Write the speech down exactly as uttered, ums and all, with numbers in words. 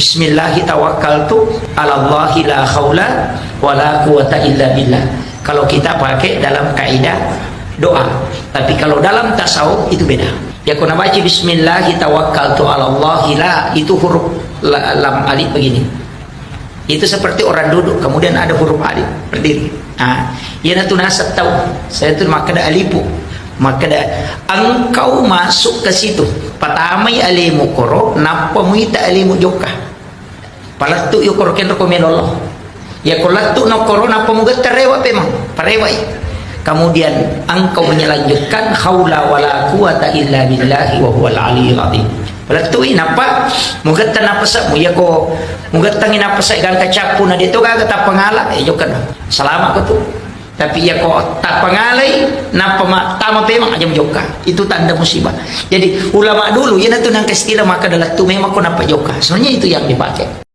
Bismillahi tawakkaltu ala Allahi la haula wa la quwata illa billah. Kalau kita pakai dalam kaidah doa. Tapi kalau dalam tasawuf itu beda. Ya, kau baca bismillahi tawakkaltu ala Allahi la, itu huruf la, lam alif begini. Itu seperti orang duduk, kemudian ada huruf alif berdiri. Ah, iya natu nasab tau. Saya tu makkeda alifu. Makkeda engkau masuk ke situ. Patamai alemu koro, nappa muita alemu jokka. Palettu yo koro kenro ko melolo. Ya ko lettu no koro nappa mugetta rewa pemang. Parewai. Kemudian engkau menyelanjutkan haula wala quwata illa billahi wa huwal aliyyil azim. Palettui nappa mugetta napasa mu ya ko mugettangi napasa gangka cappu na deto gaga tapangala e jokka. Selamat ko tu. Tapi iya ko tappangalai, nappa ma-, tama pemang aja jokka. Itu tanda musibah. Jadi, ulama dulu, iya natu nangka istilah maka dalam tu memang ko nappa jokka. Sebenarnya itu yang dipakai.